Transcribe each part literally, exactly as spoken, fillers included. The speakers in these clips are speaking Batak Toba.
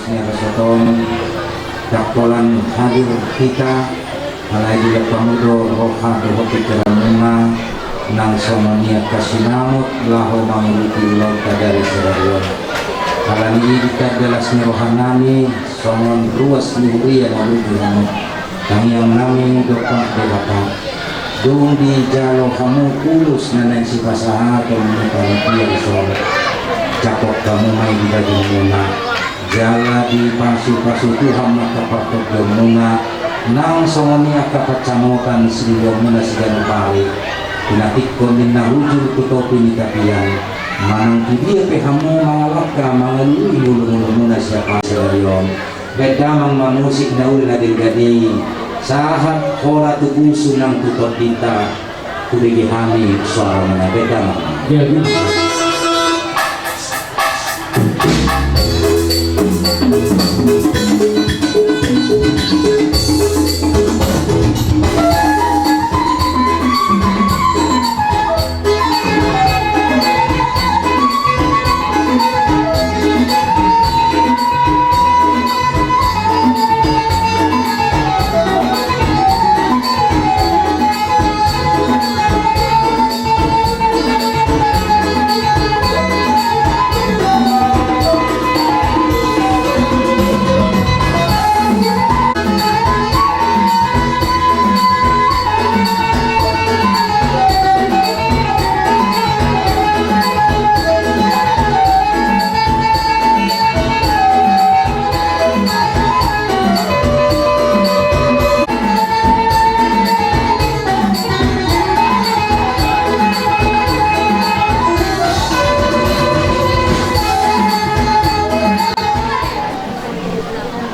Ni atas oton, dakkolan hadir hita, alai dilehon hamu do roha dohot pikiranmuna, nang songon i angka sinamot laho mangurupi ulaonta sadari on. Alani i ditanda las ni rohanami, songon ruas ni huria na boi di hamu. Tangiangnami dompak Debata, dung dijalo hamu ulos na naeng sipasahaton ni panitia dison, jangkon hamu ma i di dagingmuna, jala dipasupasu Tuhan ma angka partondionmuna, nang songon i angka pansamotan silehonmuna siganup ari, pinatikkon ninna hujur tu topi ni tapian, manang tu dia pe hamu mangalangka mangalului ngolungolungmuna sian sadari on. Baen damang ma musik na uli na denggan i, sahat hora tu pusu nang tu tondinta, hubege hami soarana, baen damang. Jadi.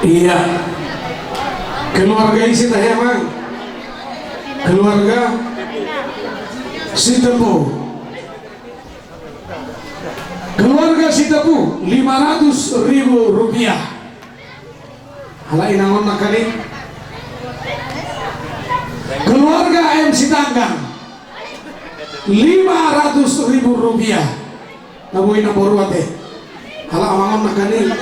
Iya. Keluarga ise tahe, Amang? Keluarga Sitepu. Keluarga Sitepu, lima ratus ribu rupiah. Alai inangon nangkaning. Keluarga M Sitanggang, lima ratus ribu rupiah. Na boi na boru ate. Halak Amang on nangkaning.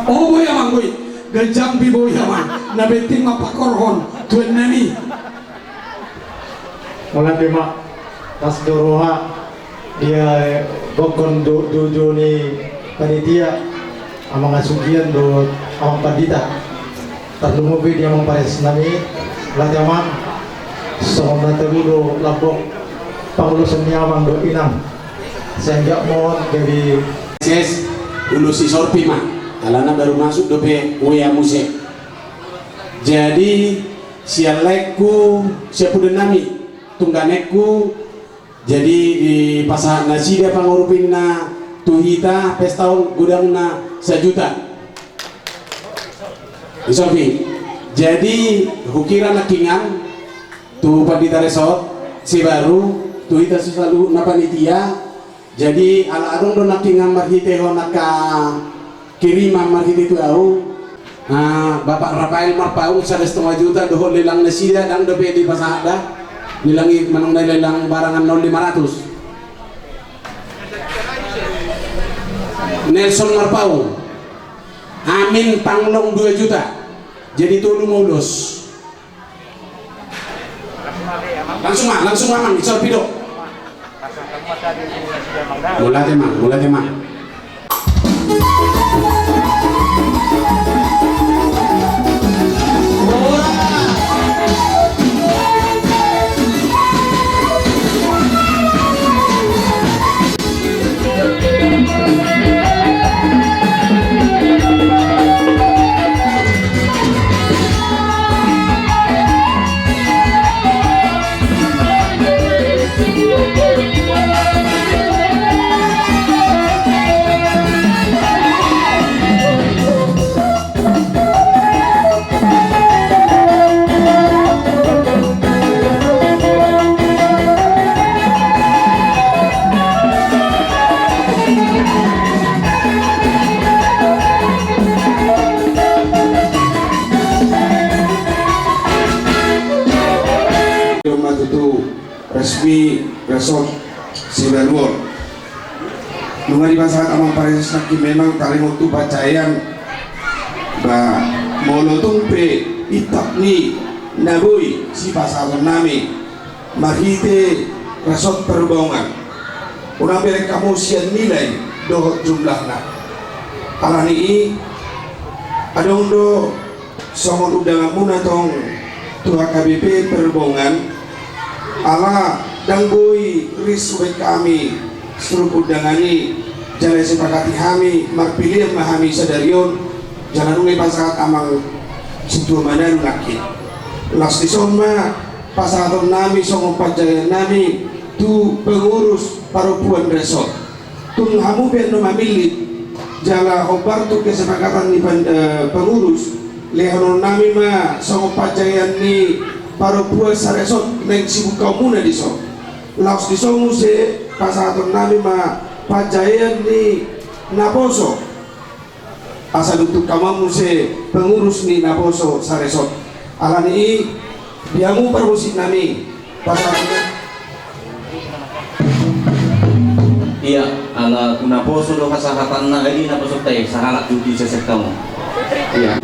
O boi Amang, boi. Ganjang pe boi Amang. Na penting ma pakorhon tu ennami. Mauliate ma, las do roha di gokhon dohot juo ni panitia, Amang Asugian dohot Amang Pandita. Tarlumobi di Amang Pareses nami, mauliate Amang, songon na tolu do lambok panguloson ni Amang dohot Inang. Sehingga mohon jadi ses, ulos si Sorpi ma, alana baru masuk dope W A muse. Jadi sian laengku, sian pudun nami, tungganengku, jadi dipasahat nasida pangurupinna tu hita, pesta on godangna sajuta. Isopi. Jadi hukira nangkingan tu Pandita Resort, si baru, tu hita saluhutna panitia, jadi ala adong do nangkingan marhitehon angka kiriman marhite tu ahu. Ah, Bapak Rafael Marpaung sada setengah juta dohot lelang nasida, ndang dope dipasahat da. Lelang i manang na lelang barangan na on lima ratus. Nelson Marpaung, Amin Panglong dua juta. Jadi tolu ma ulos. Langsung ma, langsung ma, Amang, isor pido. Mauliate ma, mauliate ma. Doma tutu resmi resort Sibanuon. Nunga dipasahat Amang Pareses nangkin memang taringot tu pacaean Ba, molo tung pe intap ni na boi sipasahatonnami marhite Resort Perhubungan, unang bereng hamu sian nilai dohot jumlahna. Alani i, adong do songon undanganmuna tong tu H K B P Perhubungan, ala ndang boi ris hubaen hami struktur undangan i, jala disepakati hami, marpilihan ma hami sadari on, jala nunga dipasahat amang situa manang nangkin. Laos dison ma pasahatonnami songon panjaeannami tu pengurus parompuan resort. Tung hamu pe annon mamillit, jala hombar tu kesepakatan ni pan-, eh, pengurus, lehononnami ma songon panjaean ni parompuan saresort naeng sibukaonmuna dison. Laos dison muse pasahatonnami ma panjaean ni naposo. Asa dung tu hamu muse pengurus ni naposo saresort. Alani i, di hamu parmusiknami, pasahat. Ia, ala tu naposo do pasahatanna, ai di naposo te, sahalak tu di sesek kamu. Ia.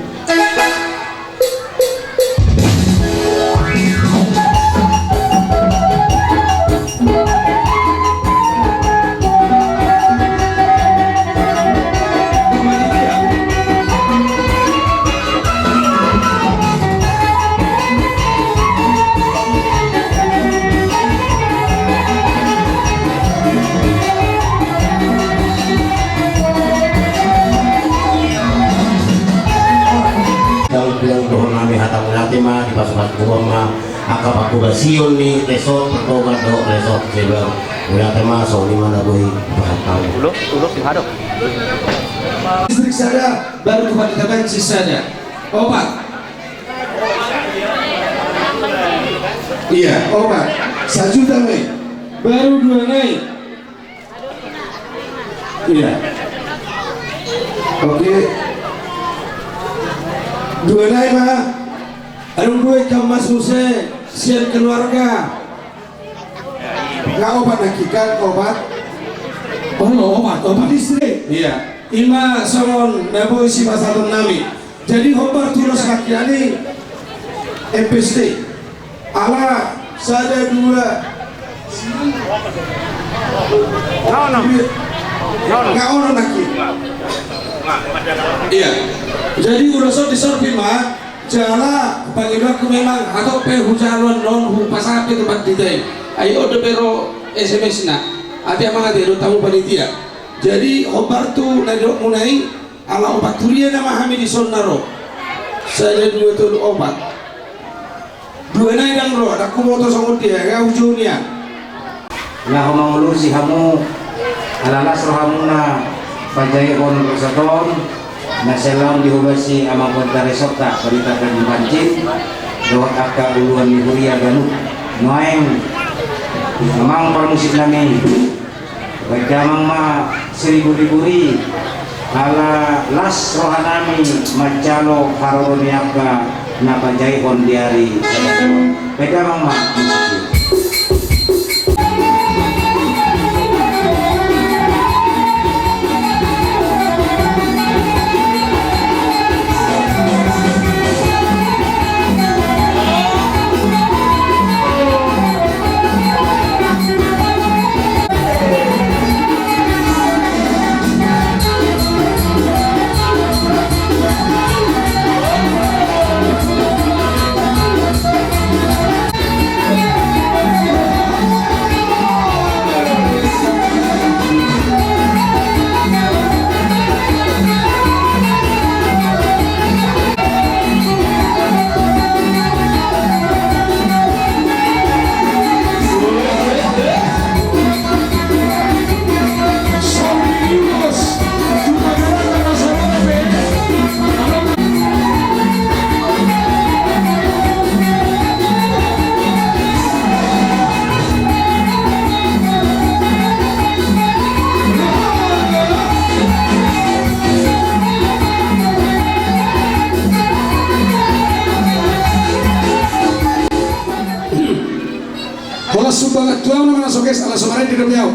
Dang bilang dohononnami hata mauliate ma, dipasu-pasu Tuhan ma angka panghobasion ni Resort Perhubungan dohot Resort Sebar. Mauliate ma, songon i ma na boi pasahat hami. Ulos, ulos, hadok. Listrik sada, baru tu pandita banci sada. Opat. Ia, opat. Sajuta nai. Baru dua nai. Ia. Oke. Dua nai ma. Adong dua ikan mas muse sian keluarga. Nga opat nangkin, opat. Olo, opat, opat istri. Ia. I ma songon na boi sipasahatonnami. Jadi hombar tu ulos nangkin i M P S T. Ala sada dua. Nga onom. Nga onom. Nga onom nangkin. Ia. Jadi ulos on disorpi ma. Jala pangidoanku memang hatop pe hujalo annon, hupasahat pe tu pandita i. Ai on dope ro S M S-na. Ate amang, ate, dohot hamu panitia. Jadi hombar tu na nidokmuna i, ala opat huria nama hami dison na ro. Sada, dua, tolu, opat. Dua nai ndang ro, ndang huboto songon dia, nga hujou nian. Laho mangulosi hamu, ala las rohamuna pajaehon resort on, na selalu dihobasi amang panjae resortta, panjae ni pancin, dohot angka uluan ni huria ganup. Nuaeng, amang parmusiknami, baen damang ma siriburi-buri, ala las rohanami manjalo haroro ni angka na pajaehon di ari sadari on. Baen damang ma. Holan sumbangan tu ahu nama na so ges, ala so marende dope ahu.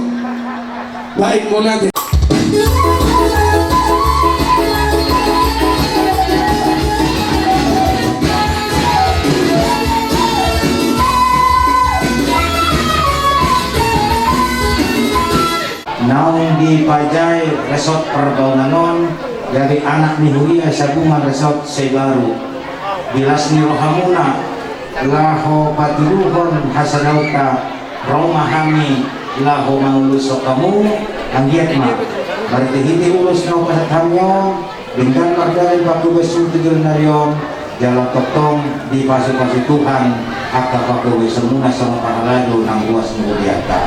Baik, mauliate. Dipajae resort Perbaungan on, gabe anak ni huria Sabungan resort Seibaru. Di las ni rohamuna laho patuduhon hasadaonta, ro ma hami laho mangulushon hamu. Anggiat ma marhitehite ulos na hupasahat hami on, denggan mardalan panghobasion tu joloan ni ari on, jala tongtong dipasupasu Tuhan angka panghobasionmuna songon parhalado nang ruas ni hurianta.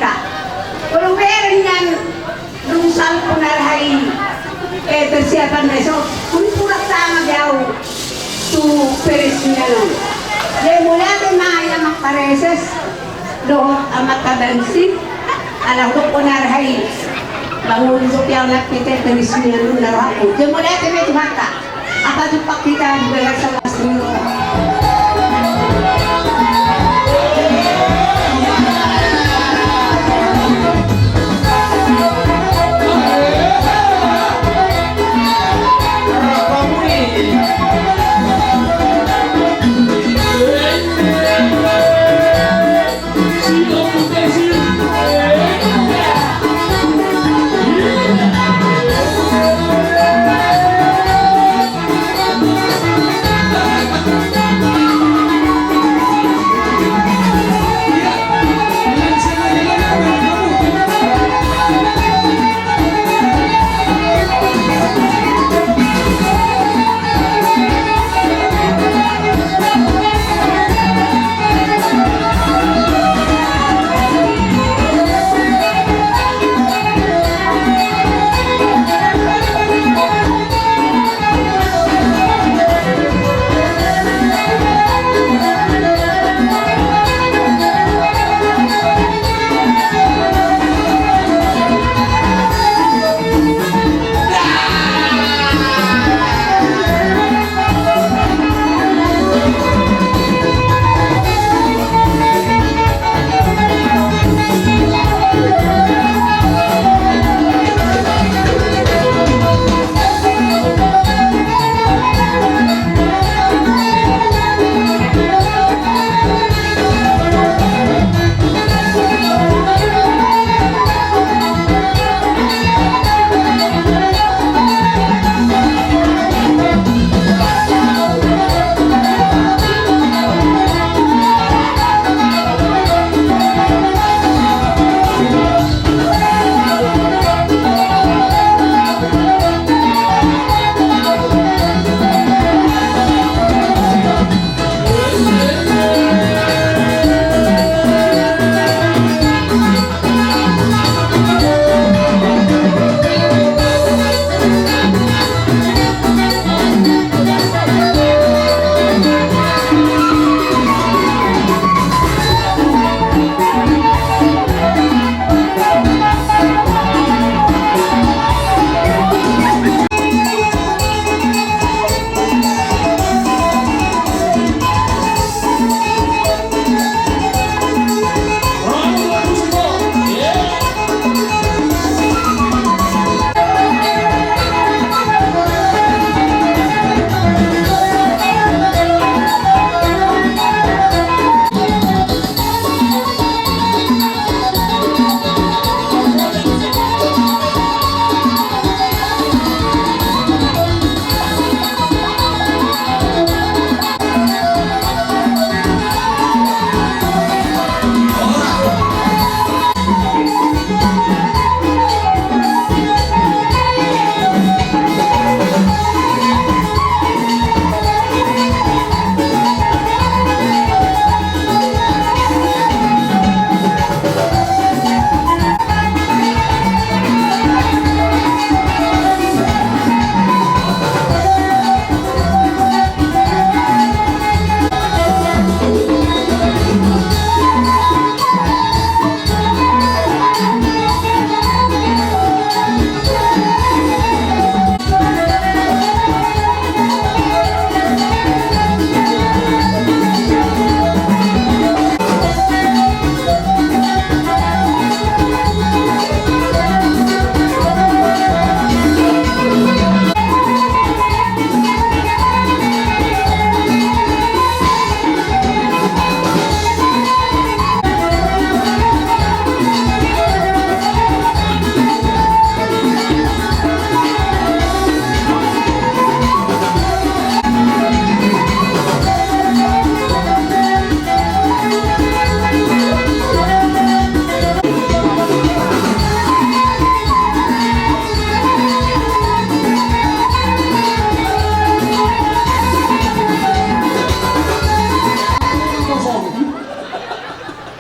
Molo bereng nian dung salpu na ro hami, eh, persiapan na dison, dung purang tama be ahu tu peresmian on. Jadi mauliate ma amang pareses dohot amanta Bansip, ala hudok na ro hami, bangun dope ahu nang pe tu peresmian on na rohangku. Jadi mauliate ma i tu Tuhanta. Apa jumpa kita di dalam salah sendiri.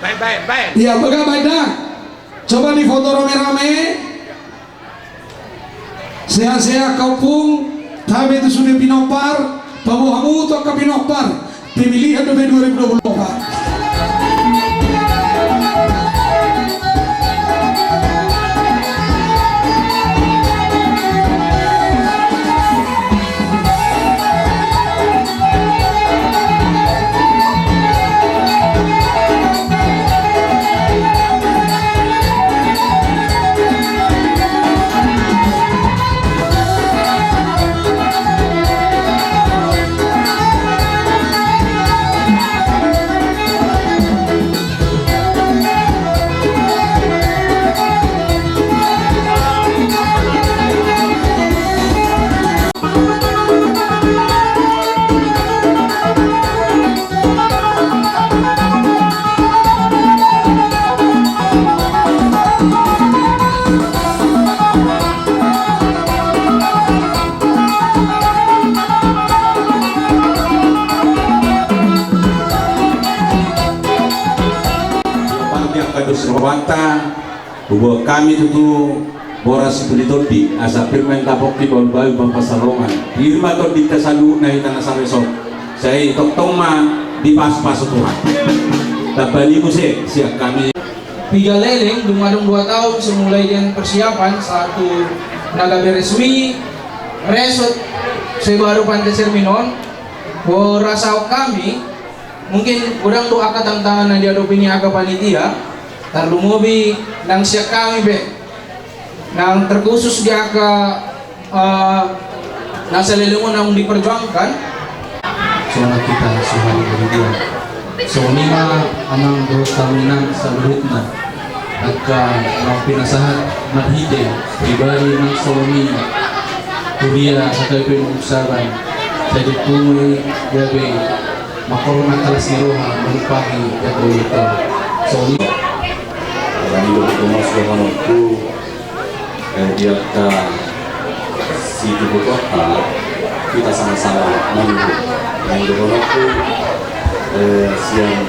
Baen, baen, baen. Ia, baga baen da. Coba difoto rame-rame. Sehat-sehat angka ompung, tabe tu sude pinompar, paboa hamu tu angka pinompar, pemilihan dope dua ribu dua puluh empat. Parti angka dos rohanta, huboan hami tutu boras situli tondi, asa pir ma inna pongki bahulbahul pansalongan. Pir ma tondinta saluhutna hita na saleson. Sai tongtong ma dipasupasu Tuhan. Tambani muse sian hami. Piga leleng, dung adong dua taon so mulai dengan persiapan, sahat tu na gabe resmi, resort, sebaru Pante Cermin on, huboan hami, mungkin godang do angka tantangan na diadopi ni angka panitia, tarlumobi nang sian hami pe, nang terkhusus di angka eh, na saleleng on naung diperjuangkan. Songon hita suhut di dia. Songon i ma amang dohot hami nang saluhutna. Angka naung pinasahat marhite pribadi nang songon i huria H K B P Minggu Saban. Jadi pungu i gabe mangkorhon angka las ni roha manumpahi jadwal i. Songon i. Alani dohononku, eh, di angka situtu kota, hita sama-sama mangihut. Alani dohononku, eh, sian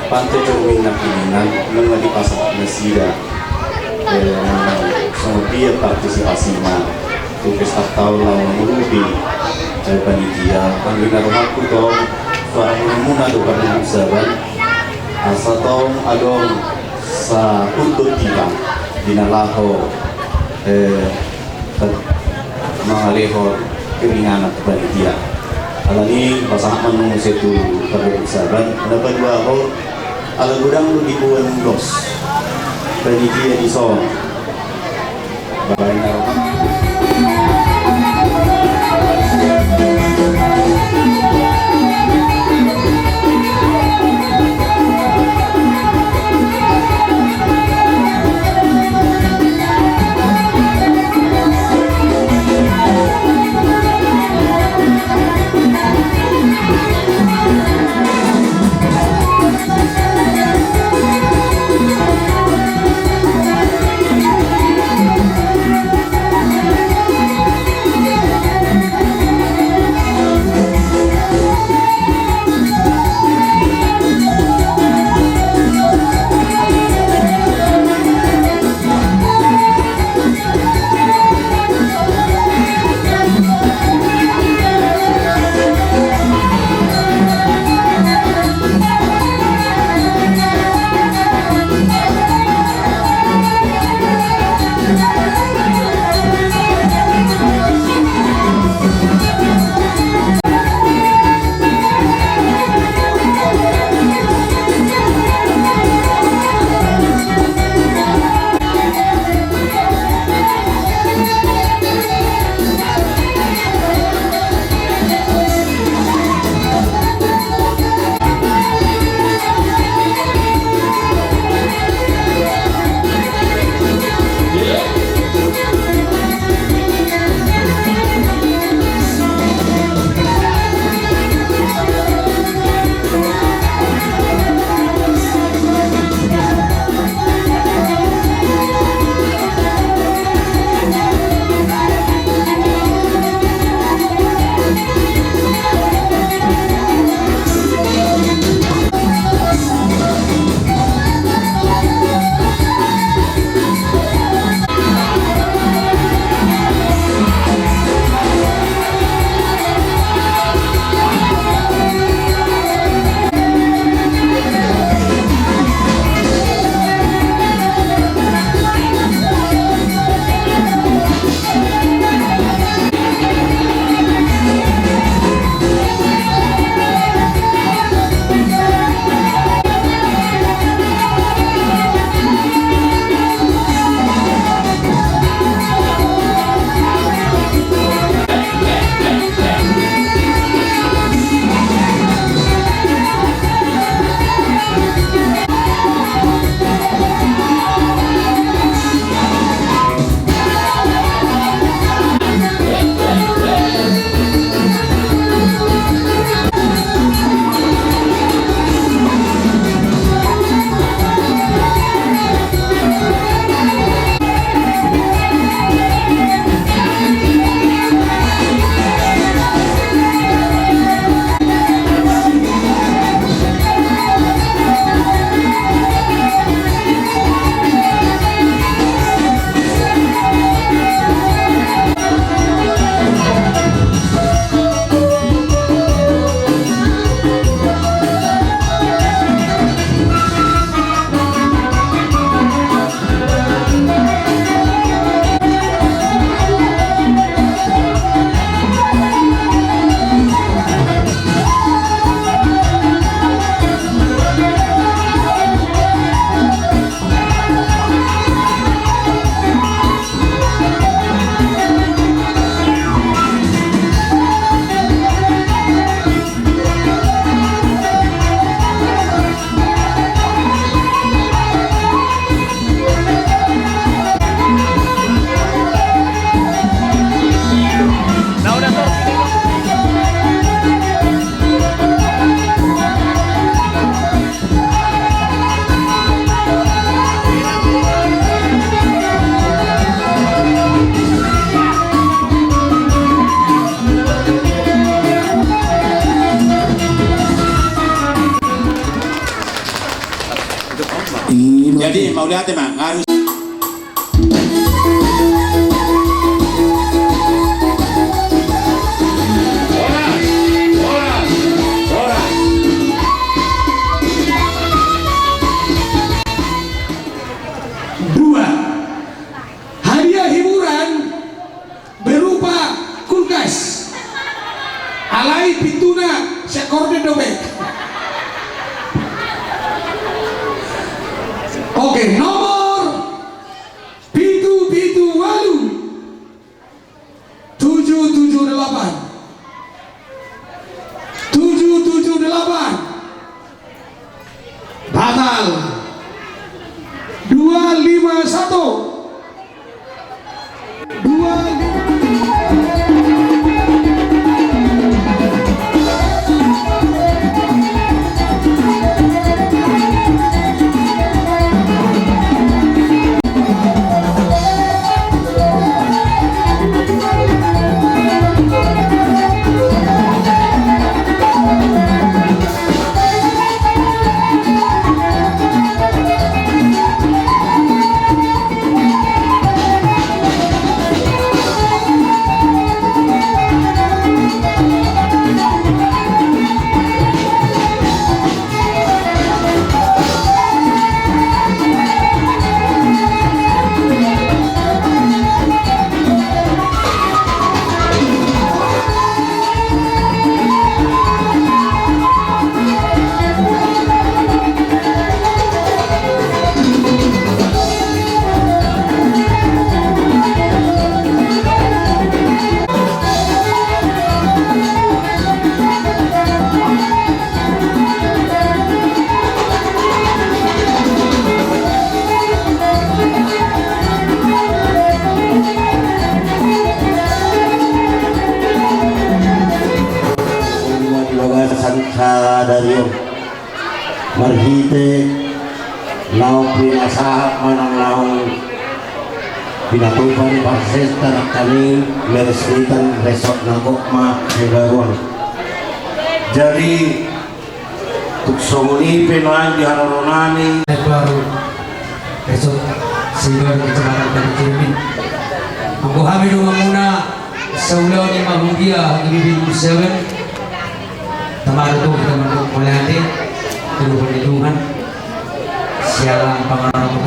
Pante Cermin nangkiningan, nunga dipasahat nasida, eh, songon dia partisipasina tu pesta taon laho mangurupi, eh, panitia. Anggo i na rohangku tong, suara muna do parlu sabar. Asa tong adong saundut hita di na laho, eh, mangalehon keringanan tu panitia. Alani pasahat ma muse tu pardomusaban, na paduahon, ala godang do diboan ulos panitia dison. Mauliate ma, harus. Dua. Hadiah hiburan berupa kulkas. Alai pintuna sian korden do be. Oke, nomor pitu pitu walu. Tujuh tujuh delapan. Tujuh tujuh delapan. Batal. Dua lima satu. Dua lima. Di bagasan sadari on, marhite naung pinasahat manang naung pinatupa ni parsesta nangkaning, meresmitan resort na gok ma henggaruan. Jadi, tung songon i pe nuaeng di haroro nami. Baru resort Sibar, Kecamatan Tanjung Cermin. Anggo hami donganmuna, saulaon i ma huria H K B P Dua Puluh Seven. Tamaro tu kita mandok mauliate, tu Tuhan. Sialan pangarangan.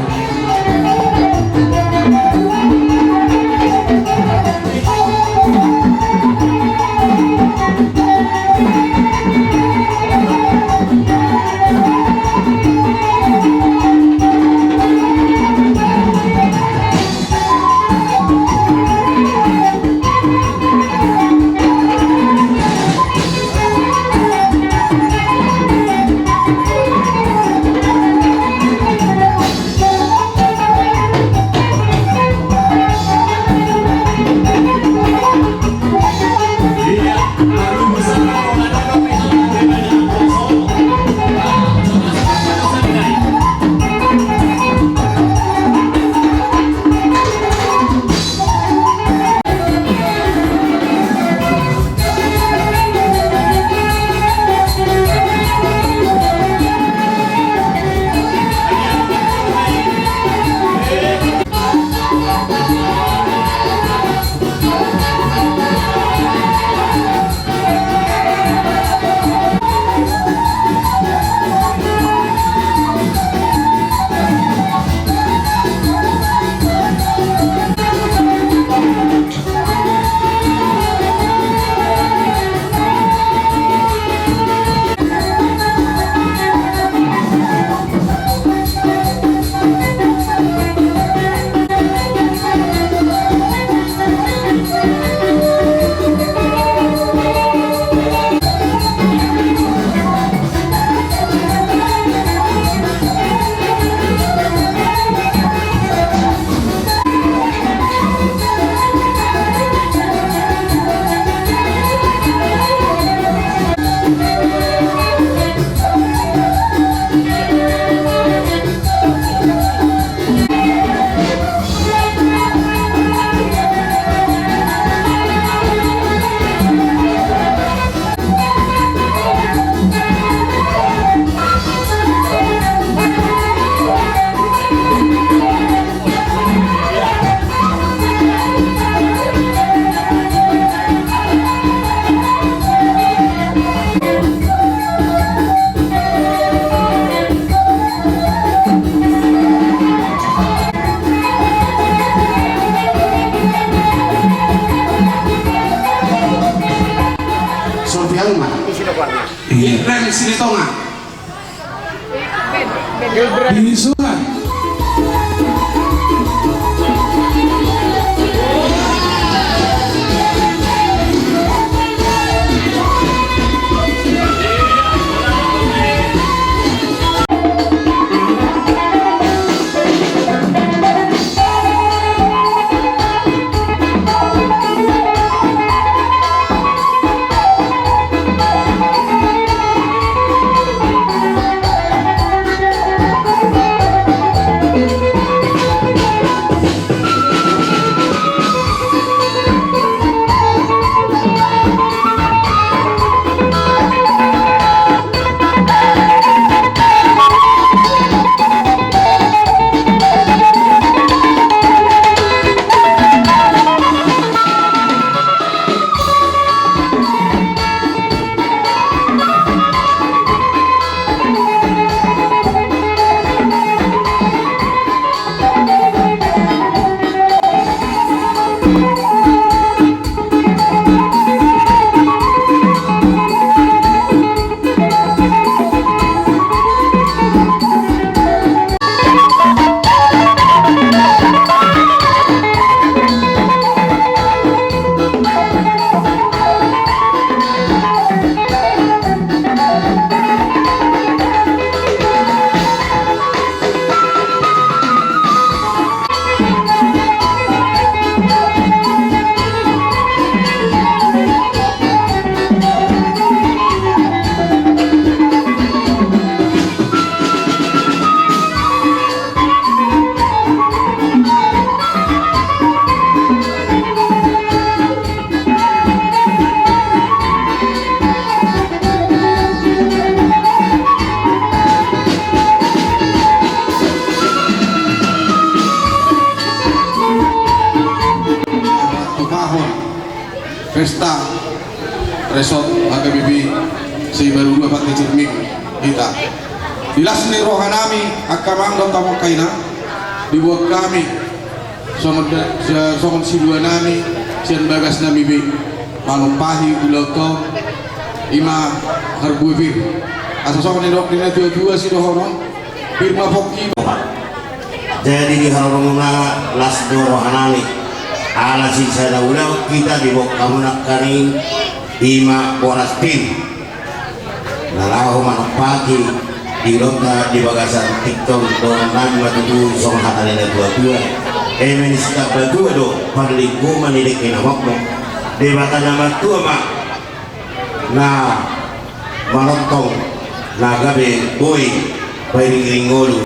Silitonga. Di Sura. Tupahon pesta resort H K B P Seibaru dua Pante Cermin hita. Di las ni roha nami angka amang dohot hamu angka inang, diboan hami songon da-, sa-, songon silua nami sian bagas nami be manumpahi ulaon on, i ma harbue pir. Asa songon nidok ni natuatua sidohonon, pir ma pongki. Jadi di haroromuna las do roha nami ala sisada ulaon hita diboan hamu nangkaning, i ma boras pir. Na laho manumpahi di ulaonta di bagasan tingki on, dohonon nami ma tutu songon hata ni natuatua: Eme ni sitambatua do parlinggoman ni dengke na makmur. Debata na martua ma na manongtong na gabe boi pairingiring ngolu.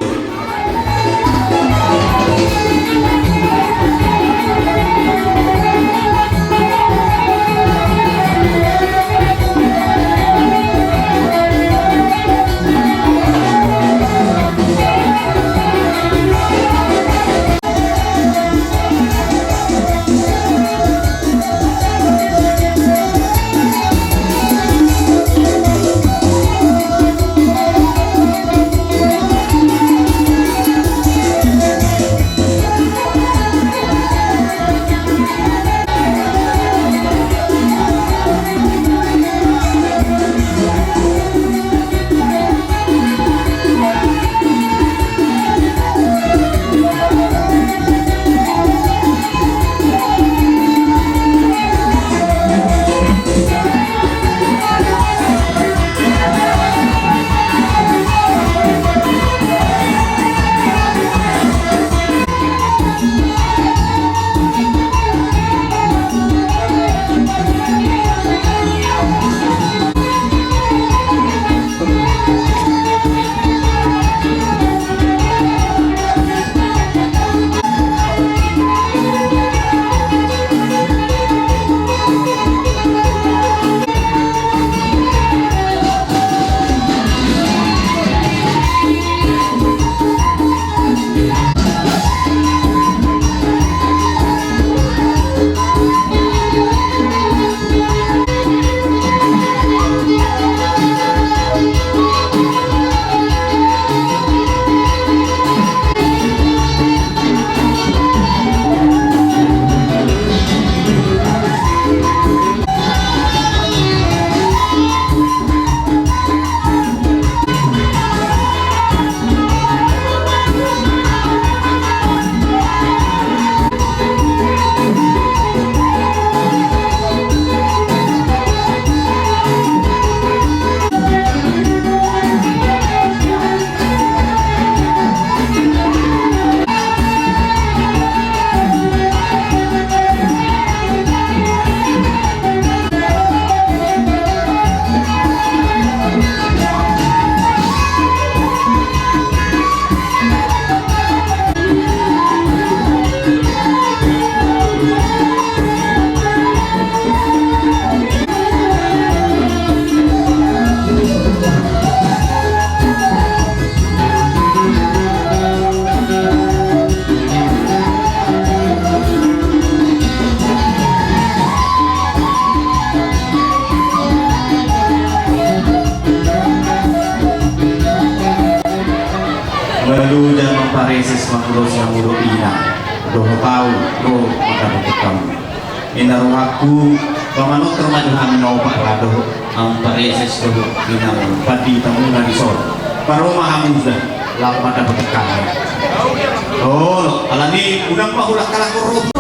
Dosa mulu ina, dohot au, dohot mata dohot kamu. Inna rohakku, pamanotor ma jo hami na opat ra dohot, am pareses dohot, inna pandita muna di son. Paro ma hamu suda, laho mata dohot kamu. Oh, alani, unang ma hulak kalak roh.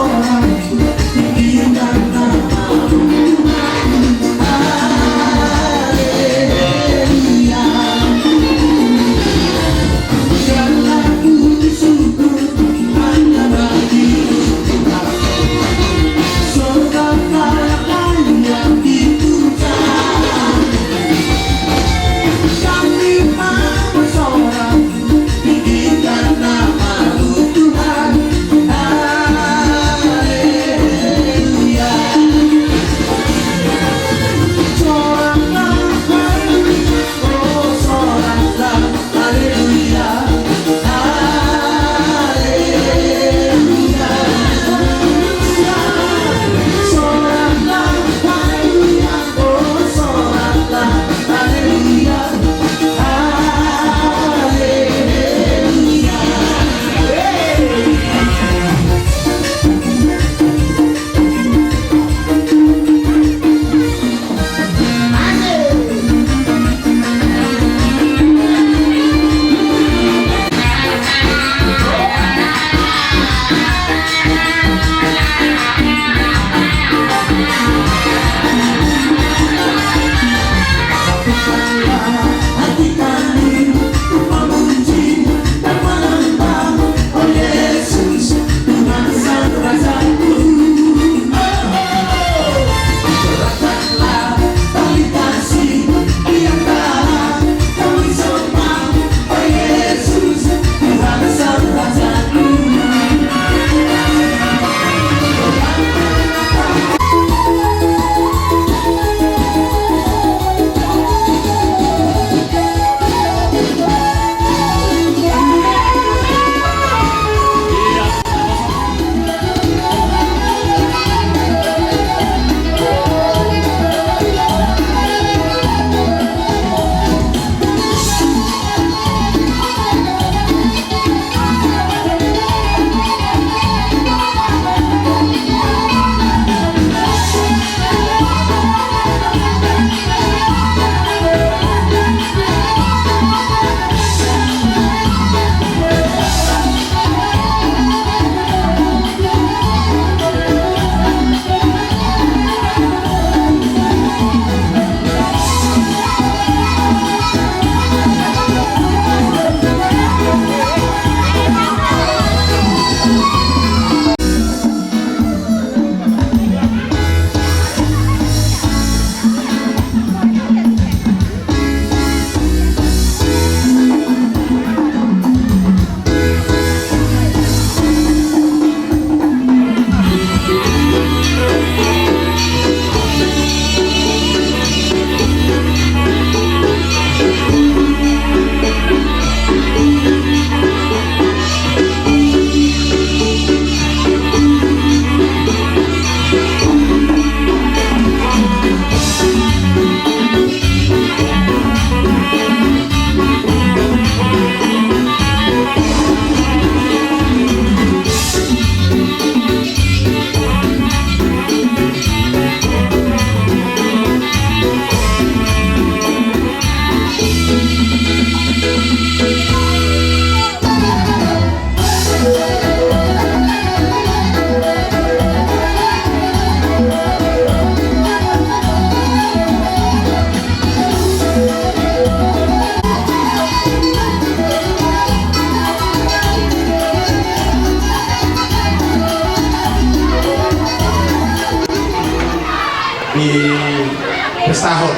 Dipestahon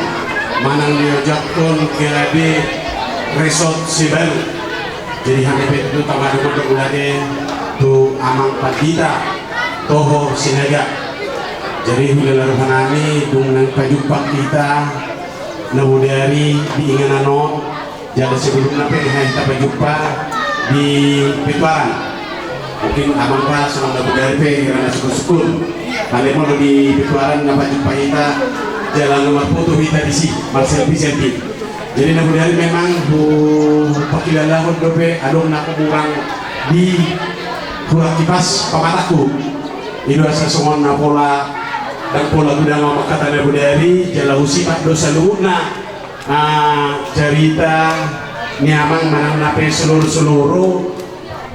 manang diojakhon gabe resort Sibalu. Jadi hami pe tu tama dohot ulaon tu amang pandita toho Sinaga. Jadi hulala rohanami dung naeng pajumpang hita na bodari di inganan on. Jala sebelumna pe di hita pajumpa di Petuaran. Mungkin amang pa songon na bodari pe hira na sungkun-sungkun. Alai molo di Petuaran na pajumpa hita jala na marfoto hita disi, marselfie-selfie. Jadi na bodari memang hupangkilalahon dope adong na hurang Di hurang kipas pamatangku. I do asa songon na pola, ndang pola godang au mangkatai na bodari, jala husipat do saluhutna. Ah, jarita ni amang manang na pe solor-solor,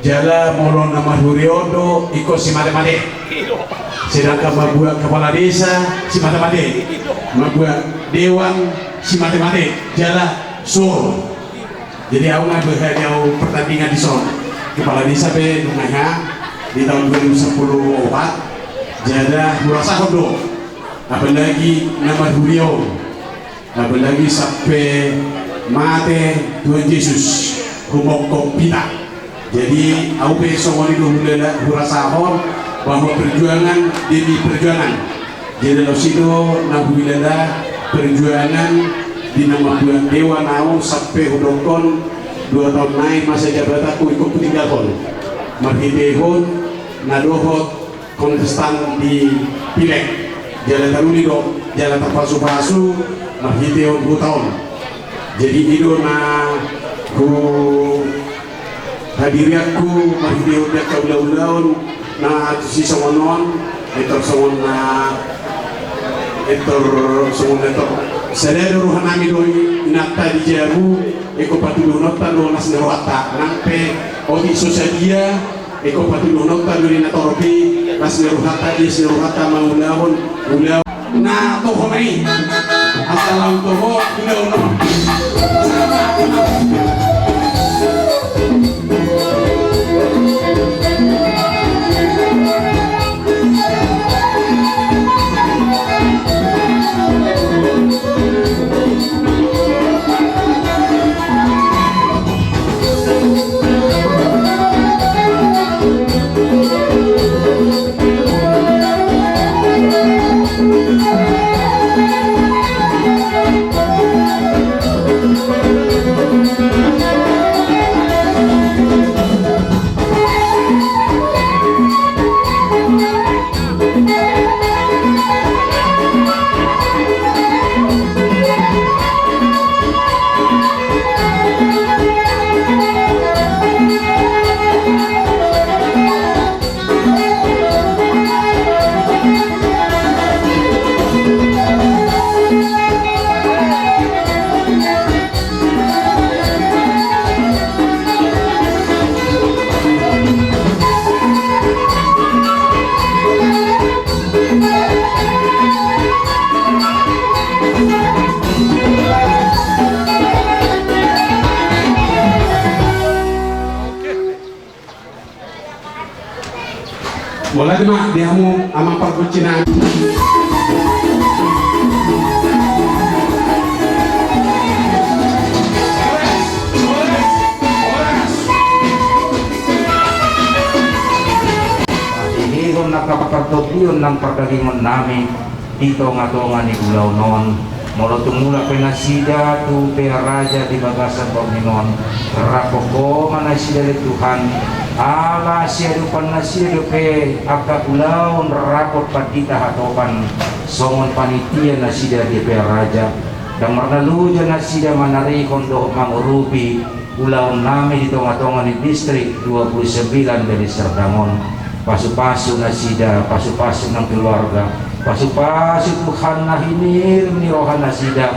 jala molo na marhuriaon do ingkon simatemate. Sedangkan mambuat kepala desa simatemate, mambuat dewan simatemate, jala sor. Jadi au nga berhadiah pertandingan di son. Kepala desa pe nunga ha di tahun dua ribu sepuluh opat, jala hurasahon do. Apalagi na marhuriaon. Apalagi sampe mate Tuhan Jesus, humongkop hita. Jadi, au pe songon i do hulala hurasahon bahwa perjuangan demi perjuangan. Jadi, laos i do na huhilala perjuangan di na mambuat dewan au sampe hudokkon dua taon nai masa jabatanku ingkon hutinggalhon. Marhitehon na dohot kontestan di pilek. Jala taruli do, jala tarpasupasu marhitehon huta on. Jadi i do na huhadirianku marhitehon di angka ulaulaon na sisongon on, etor songon na, etor songon na etor. Sada do rohanami do i, inanta di jabu, ingkon patuluhononta do las ni rohanta. Nang pe otik so sadia, ingkon patuluhononta do di na torop i, las ni rohanta, ias ni rohanta mangulahon ulaon na toho na i. Asa laho toho ulaon on. Mauliate ma di hamu amang pargonsi nami. Horas, horas, horas. Pahehehon angka partondion nang pardagingon nami di tongatonga ni ulaon on. Molo tung mulak pe nasida tu Pearaja di bagasan borngin on, rap ho ma nasida ale Tuhan. Ala siadopan nasida dope angka ulaon rap dohot pandita hatopan songon panitia nasida di Pearaja. Ndang marnaloja nasida manarihon dohot mangurupi ulaon nami di tongatonga ni distrik dua puluh sembilan Deli Serdang on. Pasupasu nasida, pasupasu nang keluarga, pasupasu Tuhan na hinirim ni roha nasida.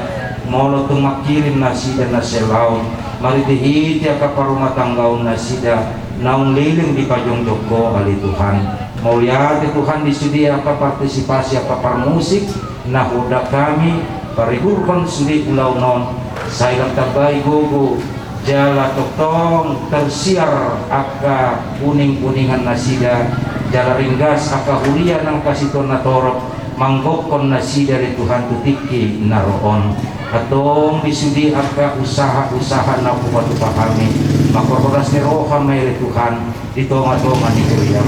Molo tung mangkirim nasida na selaon, marhitehite angka parumatanggaon nasida naung leleng dipajongjong Ho ale Tuhan. Mauliate Tuhan di sude angka partisipasi angka parmusik na huondang hami parihurhon sude ulaon on, sai lam tambai gogo jala tongtong tersiar angka uninguningan nasida, jala ringgas angka huria nang pasituan na torop manggokhon nasida ale Tuhan tu tingki na ro on. Antong di sude angka usaha-usaha na hupatupa hami, mangkorhon las ni roha ma i ale Tuhan, di tongatonga ni huriam.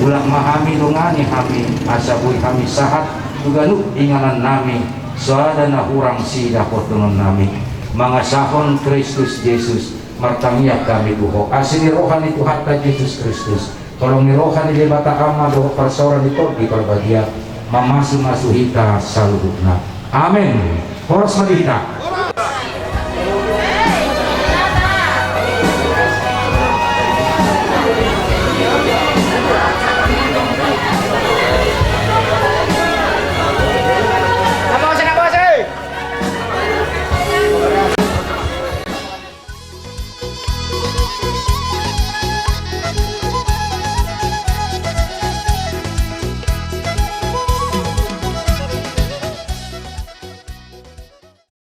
Mulak ma hami, dongani hami, asa boi hami sahat tu ganup inganan nami, soada na hurang sidapothononnami. Mangasahon Kristus Jesus, martangiang hami tu Ho. Asi ni roha ni Tuhanta Jesus Kristus, holong ni roha ni Debata Ama dohot parsaoran ni Tondi Parbadia, mamasumasu hita saluhutna. Amen. Horas ma di hita.